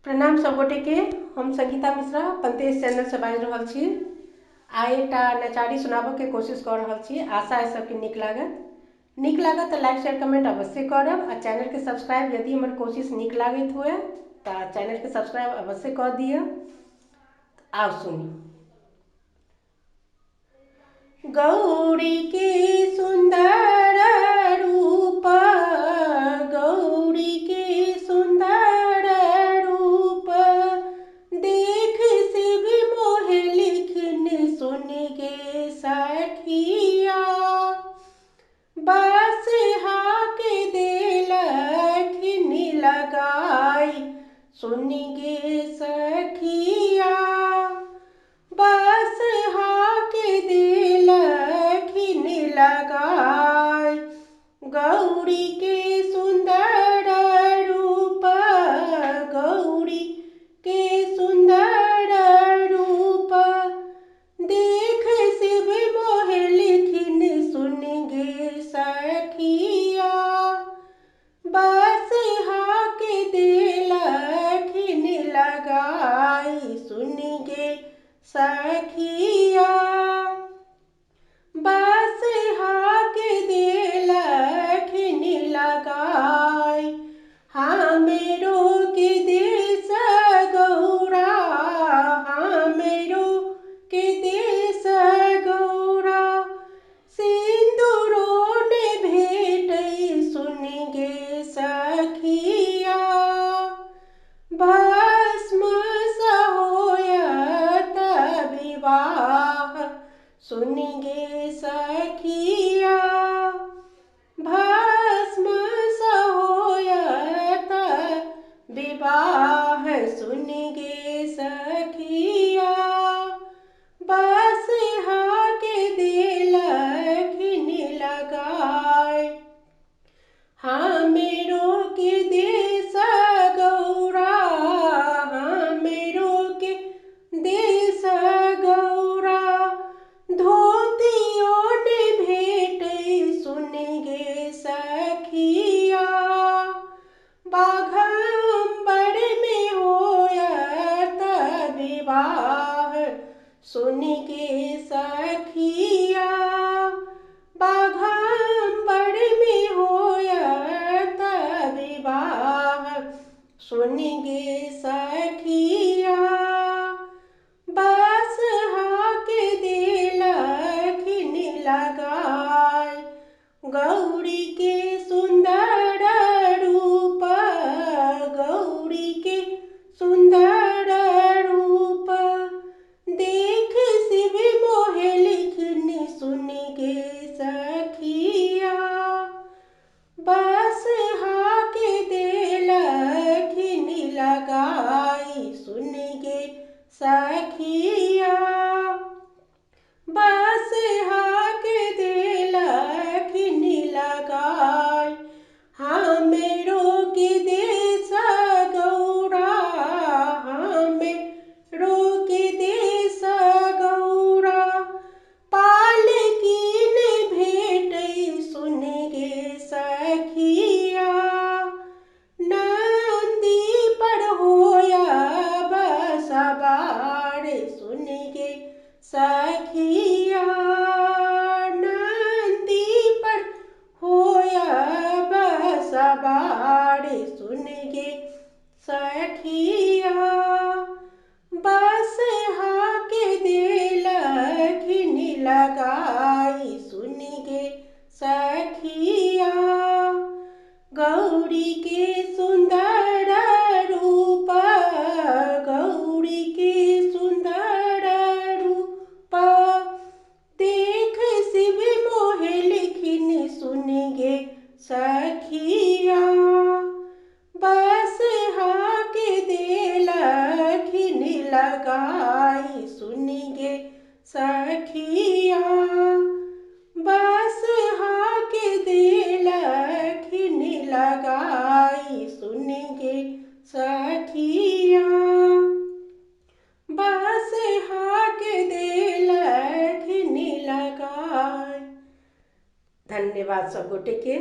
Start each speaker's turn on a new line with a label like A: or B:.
A: प्रणाम सब गोटे के, हम संगीता मिश्रा पंतेश चैनल से बाजि रहल छी। आइ एकटा नचारी सुनाबऽके कोशिश कऽ रहल छी। आशा है सबके नीक लागत। नीक लागत तऽ लाइक शेयर कमेंट अवश्य करब आ चैनलके सब्सक्राइब, यदि हमर कोशिश नीक लागैत हुए तऽ चैनलके सब्सक्राइब अवश्य कऽ दिअ। आउ सुनी। गौरी के सुंदर रूप, गौरी के सुंदर रूप, देख शिव मोहे लिखिन सुन गे सखिया। बस हाके देलखिन लगाई सुन गे सखिया। बस हाके देलखिन लगाई। गौरी के सुंदर रूप, गौरी के सुंदर रूप, देख शिव मोहे लिखिन सुन गे सखिया। बस हाके देलखिन लगाई सुन गे सखिया। बस हाके देलखिन लगाई। मेरो के देश गौरा, मेरो के देश गौरा, सिंदूरो ने भेटै सुन गे सखिया। भस्म होयत विवाह सुन गे सखिया। भस्म होयत विवाह सुन गे सखिया। बस हाके देलखिन लगाए। मेरो के देश गौरा, मेरो के देश गौरा, धोतियो ने भेटै सुन गे सखिया। बाघम्बर में होयत विवाह सुन गे सखिया। बाघम्बर में होयत विवाह सुन गे सखिया। बस हाके देलखिन लगाए। गौरी के सुंदर रूप, गौरी के सुंदर रूप, देख शिव मोहे लिखिन सुन गे सखिया। बस हाके देलखिन लगाई सुन गे सखिया। बस हाके देलखिन लगाई। मेरो के देश गौरा, मेरो के देश गौरा, पालकी ने भेटै सुन गे सखिया। नंदी पर होया बसवार सुन गे सखिया। नंदी पर होया बसवार सुन गे सखिया। बस हाके देलखिन लगाई सुन गे सखिया। गौरी के सुंदर रूप, गौरी के सुंदर रूप, देख शिव मोहे लिखिन सुन गे सखिया। बस हाके देलखिन लगाई सुन गे सखिया। बस हाके देलखिन लगाई सुन गे सखिया। बस हाके देलखिन लगाई। धन्यवाद सब गोटे के।